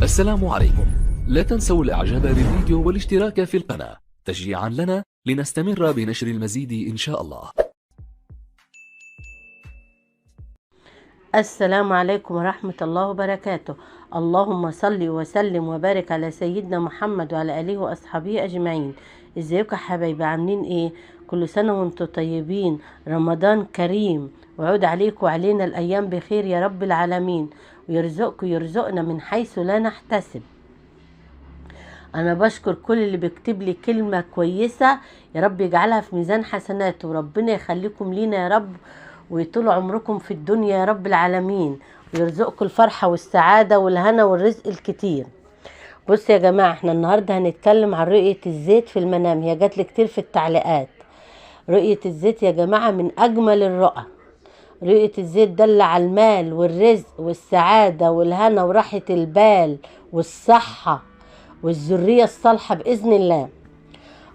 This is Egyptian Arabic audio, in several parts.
السلام عليكم. لا تنسوا الاعجاب بالفيديو والاشتراك في القناة تشجيعا لنا لنستمر بنشر المزيد ان شاء الله. السلام عليكم ورحمة الله وبركاته. اللهم صل وسلم وبارك على سيدنا محمد وعلى آله وأصحابه أجمعين. ازيكم يا حبايبي؟ عاملين ايه؟ كل سنة وانتم طيبين، رمضان كريم، وعود عليكم وعلينا الأيام بخير يا رب العالمين، ويرزقكم يرزقنا من حيث لا نحتسب. أنا بشكر كل اللي بيكتب لي كلمة كويسة، يا رب يجعلها في ميزان حسناته، وربنا يخليكم لينا يا رب، ويطول عمركم في الدنيا يا رب العالمين، ويرزقكم الفرحة والسعادة والهنا والرزق الكتير. بصوا يا جماعة، احنا النهاردة هنتكلم عن رؤية الزيت في المنام. هي جات لي كتير في التعليقات. رؤية الزيت يا جماعة من أجمل الرؤى. رؤية الزيت دل على المال والرزق والسعادة والهنا وراحة البال والصحة والذرية الصالحة بإذن الله.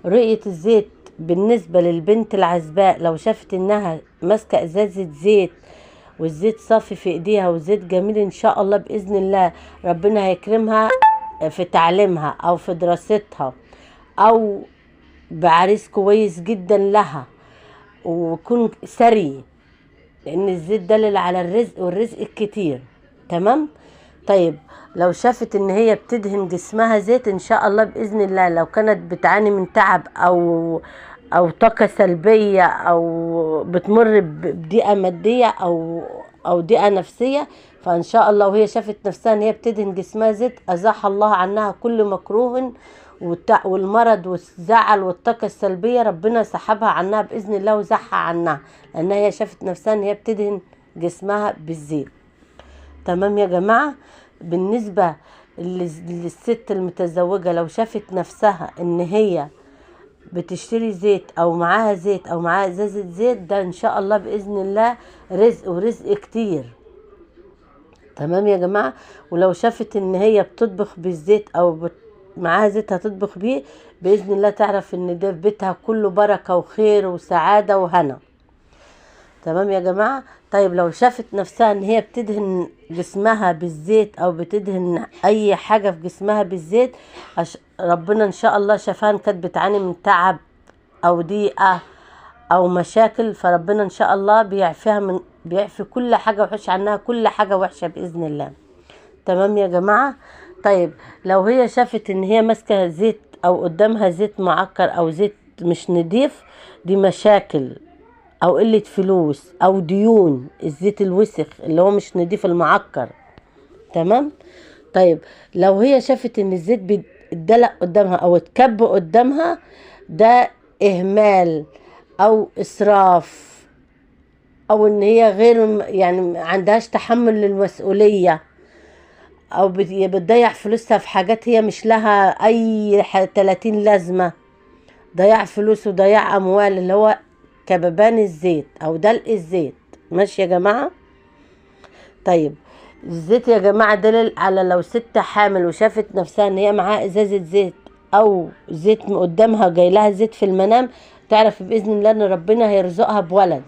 رؤية الزيت بالنسبة للبنت العزباء، لو شافت انها ماسكة ازازة زيت والزيت صافي في ايديها والزيت جميل، ان شاء الله بإذن الله ربنا هيكرمها في تعليمها او في دراستها او بعريس كويس جدا لها، ويكون ثري، لان الزيت دلل على الرزق والرزق الكتير. تمام؟ طيب لو شافت ان هي بتدهن جسمها زيت، ان شاء الله باذن الله لو كانت بتعاني من تعب او طاقة سلبية او بتمر بضيقه مادية او ضيقه نفسية، فان شاء الله وهي شافت نفسها ان هي بتدهن جسمها زيت، ازاح الله عنها كل مكروه والمرض والزعل والطاقة السلبية، ربنا سحبها عنها باذن الله وزحها عنها، لانها هي شافت نفسها ان هي بتدهن جسمها بالزيت. تمام يا جماعة؟ بالنسبة للست المتزوجة، لو شافت نفسها ان هي بتشتري زيت او معاها زيت او معاها ازازة زيت، ده ان شاء الله باذن الله رزق ورزق كتير. تمام يا جماعة؟ ولو شافت ان هي بتطبخ بالزيت او معاها زيت هتطبخ بيه، باذن الله تعرف ان ده في بيتها كله بركة وخير وسعادة وهنا. تمام يا جماعة؟ طيب لو شافت نفسها ان هي بتدهن جسمها بالزيت او بتدهن اي حاجة في جسمها بالزيت، ربنا ان شاء الله شافها ان كانت بتعاني من تعب او ضيقة او مشاكل، فربنا ان شاء الله بيعفيها من بيعفي كل حاجة وحشة عنها، كل حاجة وحشة بإذن الله. تمام يا جماعة؟ طيب لو هي شافت ان هي ماسكة زيت او قدامها زيت معكر او زيت مش نضيف، دي مشاكل او قلة فلوس او ديون، الزيت الوسخ اللي هو مش نضيف المعكر. تمام؟ طيب لو هي شافت ان الزيت بيتدلق قدامها او اتكب قدامها، ده اهمال او اسراف، او ان هي غير يعني عندهاش تحمل للمسؤولية، او بتضيع فلوسها في حاجات هي مش لها اي 30 لازمة، ضياع فلوس وضياع اموال، اللي هو كببان الزيت او دلق الزيت. ماشي يا جماعة؟ طيب الزيت يا جماعة دلل على لو ست حامل وشافت نفسها ان هي معاها ازازة زيت او زيت قدامها جاي لها زيت في المنام، تعرف باذن الله ان ربنا هيرزقها بولد،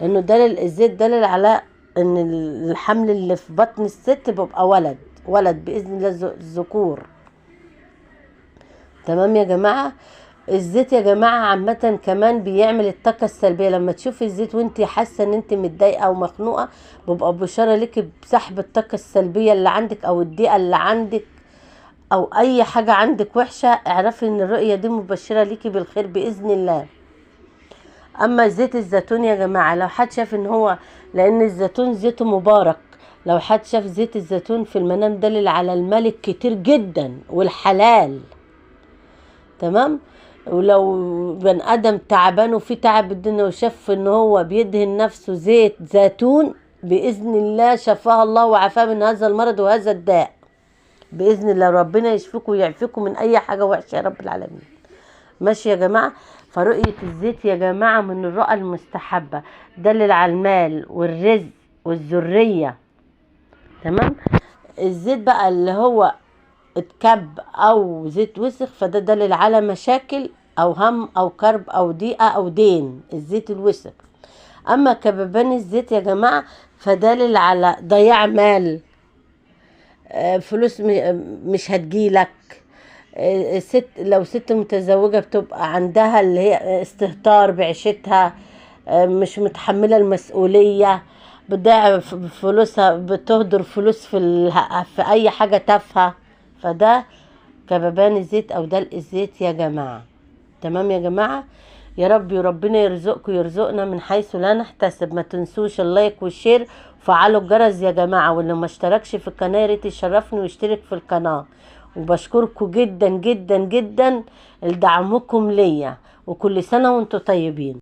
لانه دلل الزيت دلل على ان الحمل اللي في بطن الست بيبقى ولد، ولد باذن الله الذكور. تمام يا جماعة؟ الزيت يا جماعة عامة كمان بيعمل الطاقة السلبية. لما تشوفي الزيت وانت حاسة ان انت متضايقة او مخنوقة، بيبقى بشارة لك بسحب الطاقة السلبية اللي عندك او الضيقة اللي عندك او اي حاجة عندك وحشة. اعرفي ان الرؤية دي مبشرة ليكي بالخير بإذن الله. اما زيت الزيتون يا جماعة، لو حد شاف ان هو، لان الزيتون زيته مبارك، لو حد شاف زيت الزيتون في المنام دلل على المال كتير جدا والحلال. تمام؟ ولو بني ادم تعبان وفي تعب الدنيا وشاف ان هو بيدهن نفسه زيت زيتون، باذن الله شفاها الله وعافاه من هذا المرض وهذا الداء باذن الله. ربنا يشفيكم ويعافيكم من اي حاجة وحشة يا رب العالمين. ماشي يا جماعة؟ فرؤيه الزيت يا جماعة من الرؤى المستحبة، دلل على المال والرزق والذرية. تمام؟ الزيت بقى اللي هو اتكب او زيت وسخ، فده دلل على مشاكل او هم او كرب او ضيقه او دين، الزيت الوسخ. اما كببان الزيت يا جماعة فدلل على ضياع مال، فلوس مش هتجيلك. ست لو ست متزوجة بتبقى عندها اللي هي استهتار بعيشتها، مش متحملة المسؤولية، بتضيع فلوسها، بتهدر فلوس في اي حاجة تافهة. فده كببان الزيت او دلق الزيت يا جماعة. تمام يا جماعة، يا رب ربنا يرزقكم ويرزقنا من حيث لا نحتسب. ما تنسوش ال like وال share وفعلوا الجرس يا جماعة، واللي ما اشتركش في القناة يا ريت يشرفني ويشترك في القناة. وبشكركم جدا جدا جدا لدعمكم ليا، وكل سنة وانتم طيبين.